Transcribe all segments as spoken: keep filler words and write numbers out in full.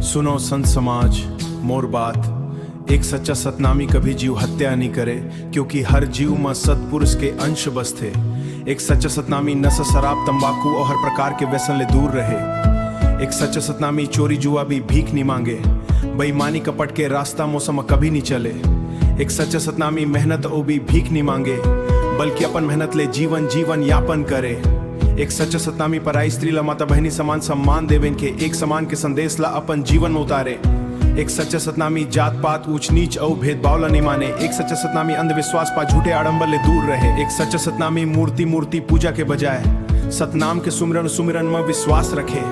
सुनो संत समाज, मोर बात। एक सच्चा सतनामी कभी जीव हत्या नहीं करे, क्योंकि हर जीव म सतपुरुष के अंश बसथे। एक सच्चा सतनामी नशा, शराब, तंबाकू और हर प्रकार के व्यसन ले दूर रहे। एक सच्चा सतनामी चोरी, जुआ भी भीख नहीं मांगे। बेईमानी, कपट के रास्ता, मौसम कभी नहीं चले। एक सच्चा सतनामी मेहनत, ओ भी भीख नहीं मांगे, बल्कि अपन मेहनत ले जीवन, जीवन यापन करे। एक सच्चा सतनामी पराई स्त्री ला माता बहिनी समान सम्मान देवेन के एक समान के संदेश ला अपन जीवन में उतारे। एक सच्चा सतनामी जात पात, ऊंच नीच अउ भेदभाव ला नहीं माने। एक सच्चा सतनामी अंधविश्वास पा झूठे आडंबर ले दूर रहे। एक सच्चा सतनामी मूर्ति, मूर्ति पूजा के बजाय सतनाम के सुमिरन, सुमिरन में विश्वास रखे।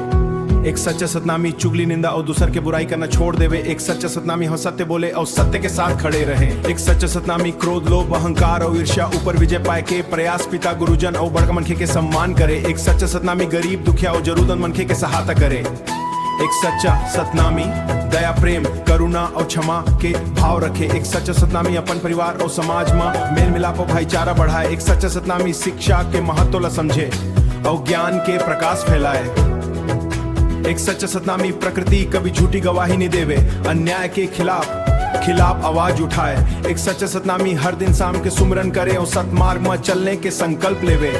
एक सच्चा सतनामी चुगली, निंदा अउ दूसर के बुराई करना छोड़ देवे। एक सच्चा सतनामी ह सत्य बोले अउ सत्य के साथ खड़े रहे। एक सच्चा सतनामी क्रोध, लोभ, अहंकार अउ ईर्ष्या ऊपर विजय पाए के प्रयास, पिता, गुरुजन अउ बड़का मनखे के सम्मान करे। एक सच्चा सतनामी गरीब, दुखिया अउ जरूरतमंद मनखे के सहायता करे। एक सच्चा सतनामी दया, प्रेम, करुणा अउ क्षमा के भाव रखे। एक सच्चा सतनामी अपन परिवार अउ समाज म मेल मिलाप अउ भाईचारा बढ़ाए। एक सच्चा सतनामी शिक्षा के महत्व ला समझे अउ ज्ञान के प्रकाश फैलाए। एक सच्चा सतनामी प्रकृति कभी झूठी गवाही नहीं देवे, अन्याय के खिलाफ, खिलाफ आवाज उठाए। एक सच्चा सतनामी हर दिन शाम के सुमिरन करे अउ सतमार्ग म चलने के संकल्प लेवे।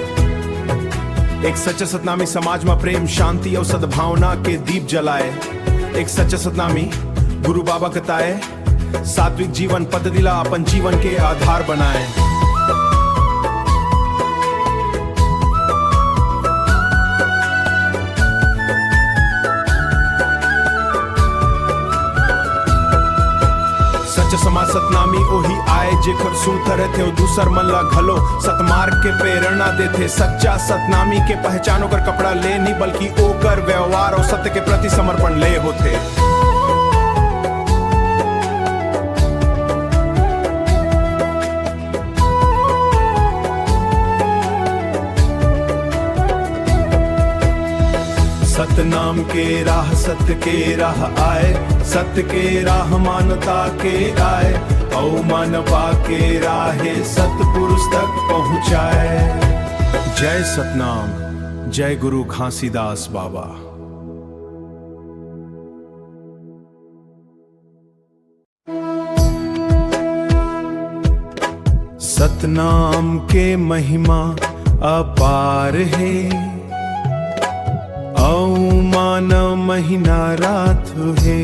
एक सच्चा सतनामी समाज म प्रेम, शांति अउ सद्भावना के दीप जलाए। एक सच्चा सतनामी गुरु बाबा कताए सात्विक जीवन पद्धति ला अपन जीवन के आधार बनाए। सच समाज सतनामी ओही आए, जेकर सुरता रथे अउ दूसर मन ला घलो सतमार्ग के प्रेरणा देथे। सच्चा सतनामी के पहचान ओकर कपड़ा ले नहीं, बल्कि ओकर व्यवहार अउ सत्य के प्रति समर्पण ले होथे। सतनाम के राह, सत्य के राह आए, सत्य के राह मानवता के आए, अउ मानवता के राहे सतपुरुष तक पहुँचाए। जय सतनाम, जय गुरु घासीदास बाबा। सतनाम के महिमा अपार हे, अउ मानव महीना रात हे,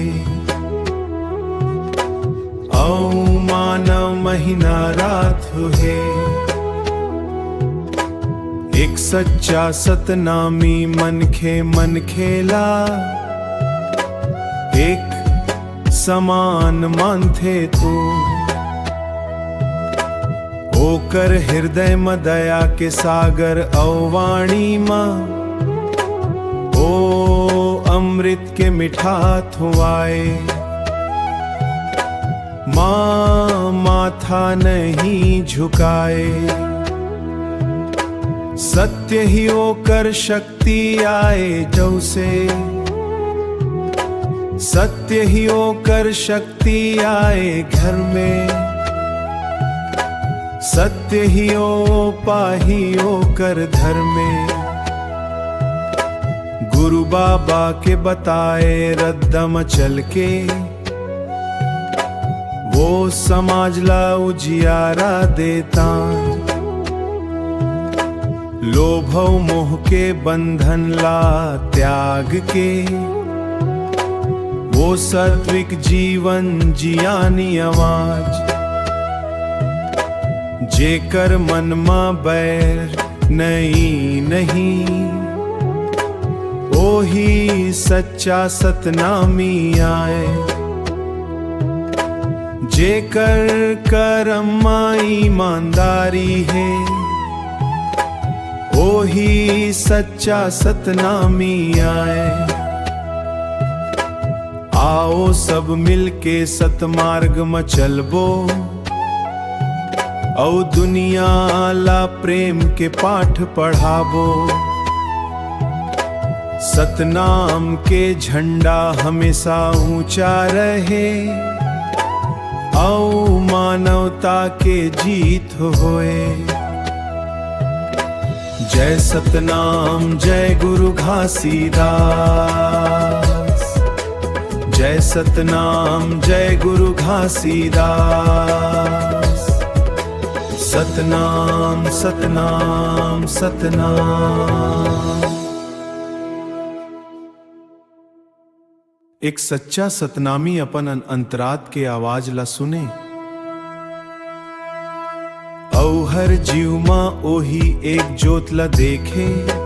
अउ मानव महीना रात हे। एक सच्चा सतनामी मनखे, मनखे ला एक समान मानथे तू। ओकर हृदय म दया के सागर अउ वाणी म ओ अमृत के मिठास हुवाए। माँ माथा नहीं झुकाए। सत्य ही ओकर शक्ति आए जौसे, सत्य ही ओकर शक्ति आए घर में, सत्य ही ओ पाही ओकर धर्मे। गुरु बाबा के बताए रद्दा म चल के वो समाज ला उजियारा देता। लोभ अउ मोह के बंधन ला त्याग के वो सात्विक जीवन जियानी आवाज। जेकर मन म बैर नई नहीं, ओही सच्चा सतनामी आए। जेकर करम म ईमानदारी हे, ओही सच्चा सतनामी आए। आओ सब मिलके सतमार्ग म चलबो, अउ दुनिया ला प्रेम के पाठ पढ़ाबो। सतनाम के झंडा हमेशा ऊंचा रहे, अउ मानवता के जीत होए। जय सतनाम, जय गुरु घासीदास, जय सतनाम, जय गुरु घासीदास। सतनाम, सतनाम, सतनाम। एक सच्चा सतनामी अपन अन-, अंतरात के आवाज ला सुने। अउ हर जीव म ओही एक जोत ला देखे।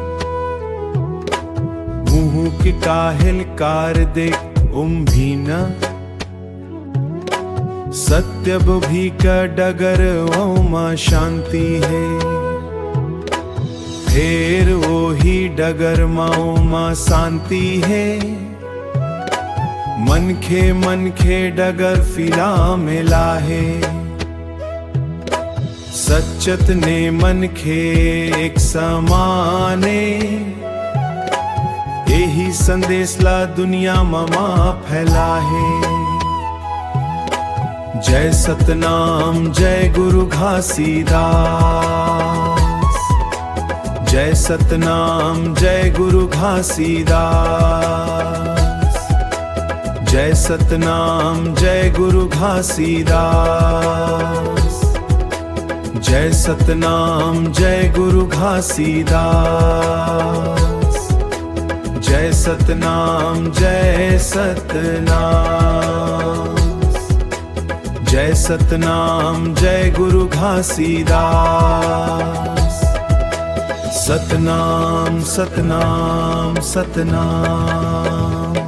मुहूं के काहेल कार दे उम भी न। सत्य बुभी का डगर ओमा शांति हे। फेर ओही डगर म ओमा शांति हे। मनखे मनखे डगर फिला मेला हे। सच्चत ने मनखे एक समाने। एही संदेश ला दुनिया म मा फैला हे। जय सतनाम, जय गुरु घासीदास। जय सतनाम, जय गुरु घासीदास। जय सतनाम, जय गुरु घासीदास। जय सतनाम, जय गुरु घासीदास। जय सतनाम, जय सतनाम। जय सतनाम, जय गुरु घासीदास। सतनाम, सतनाम, सतनाम।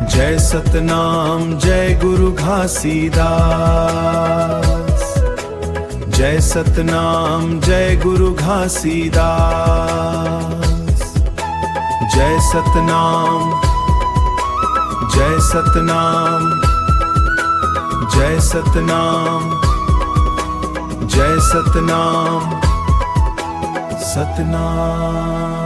जय सतनाम, जय गुरु घासीदास। जय सतनाम, जय गुरु घासीदास। जय सतनाम, जय सतनाम, जय सतनाम, जय सतनाम, सतनाम।